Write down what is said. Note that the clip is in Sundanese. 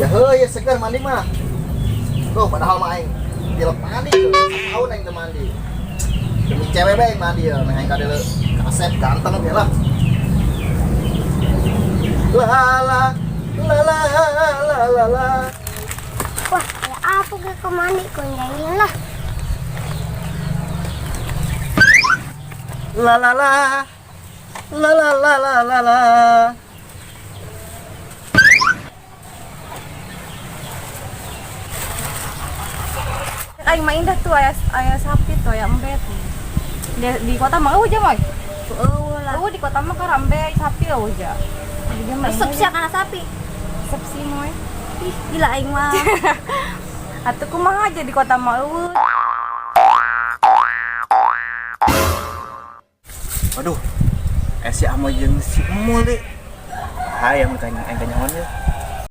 Ya heuh ya segar mandi mah. Tuh padahal mah aing tilep mandi tuh. Tahun aing teu mandi. Demi cewek bae aing mandi ya, meh aing kadele kasep ganteng oge lah. La la la la la la la. Wah, kayak apa gue ke mandi kunjangin lah. La la la. La la la la la la. Aing mah indah tuh aya aya sapi tuh aya embe tuh. Di kota mah eueuh ja moy. Eueuh lah. Eueuh di kota mah karambe sapi eueuh ja. Di dia mah Resep sih kana sapi. Resep sih moy. Ih, gila aing mah. Atuh kumaha aja di kota mah eueuh. Aduh, si Amoy jeung si Emul deh. Hayang tanya aing kanyahoan ye.